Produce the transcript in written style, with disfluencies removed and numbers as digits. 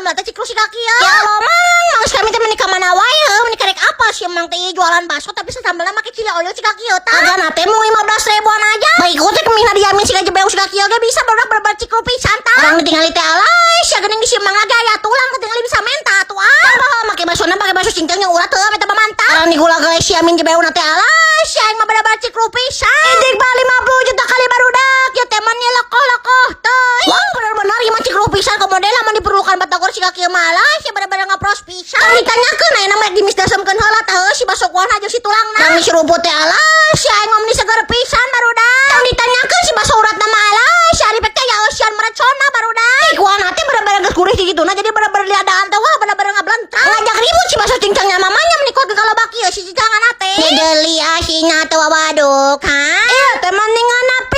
sambal teh cikru siga kieu. Ya Allah, Mang, mang kami teh meni ka mana wae heuh, meni karek apa sih Mang teh jualan bakso tapi sambalna make chili oil siga kieu tah. Hargana teh mung 15 ribuan aja. Baik teh kemihna diamin siga jebeung siga kieu ge bisa, barudak, bener-bener cikru pisan tah. Urang ditinggali teh, alay sia, geuning di si Mang lagi aya tulang, ketinggali bisa menta atuh ah. Bah, make basona pake baso cincang yang urat heuh eta mah mantap. Urang digula gale siamin jebeung teh, alay sia, aing mah bener-bener cikru pisan. Idik ba 50 juta kali, barudak, ya teh mah lekoh-lekoh teh. Wah, bener-bener ieu mah cikru pisan, komo deui lamun diperlukan batagor siga kieu mah, alay sia, bener-bener ngapros pisan. Tong ditanyakeun, aya mah dimisdasemkeun heula tah heuh si baso kuahna jeung si tulangna. Tong diseruput teh, alay sia, aing mah meni seger pisan, barudak. Tong ditanyakeun si baso uratna mah, alay sia, ari pek teh ya eusian merecona, barudak. Ih, kuahna teh bener-bener geus gurih di dituna, jadi bener-bener liadaan teh, wah, bener-bener ngablentang. Ngajak ribut si baso cincangnya mamanya meni kuat kalau baki si cincangan teh. Jeli asina teh, waduk ha.